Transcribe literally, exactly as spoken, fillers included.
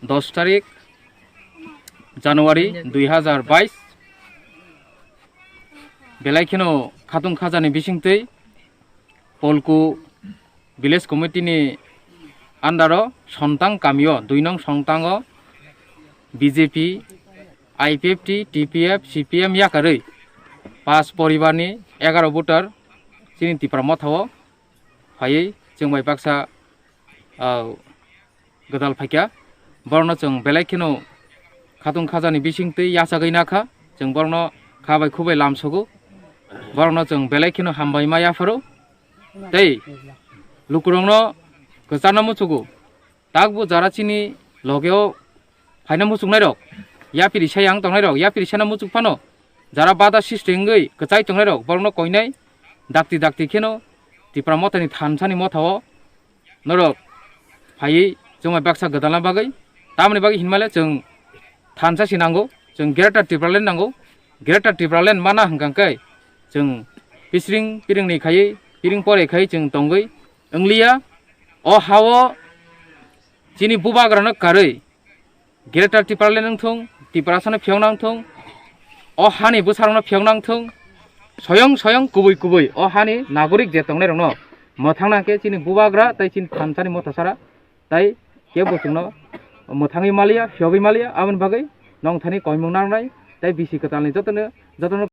Dos tarik January dui hazar bais, belai kheno khatung khajani bisingtwi Polku Village Committee ni under o Sontang kamio, dui nong Sontango B J P, I P F T, T P F, C P M yakarwi pas poribar ni egaro voter chini Tipra Motha o phaiwi chwng bai baksa, ah, gwdal phaikha. Borokno chwng belai kheno khatung khajani bisingtwi yachagwi nakha. Chwng borokno kha bai khu bai lamsogo. Borokno chwng belai kheno hambai ma yapharo. Tei lukurokno kwcharno muchugo. Takbo jara chini logeo phaina muchuknairok, yapiri sayang tongnairok, yapiri sana muchuk phano, jara bada sisti wngwi kwchai tongnairok, borokno koinai dakti dakti kheno Tipra Mothani thansani mothao norok phaiwi chwngbai baksa gwdalna bagwi. Tamoni bagwi hinmale chwng thansa si nango, chwng Greater Tipraland nango. Greater Tipraland mana hwnkha khe chwng pisring piringni khaiwi, piring pore khaiwi chwng tongwi wngliya. O hao chini bubagrano karwi Greater Tipraland wngthung, Tiprasano phiyokna wngthung, o hani bwsarokno phiyokna wngthung, soyong soyong kubui kubui o hani nagorik je tongnairokno mwthangna khe chini bubagra tei chini thansani mothasara tai kebo chwngno mwthangwi maliya, phiyogwi maliya. Aboni bagwi nongthani koimung nangnai tei bisi kwtalni jotono, jotono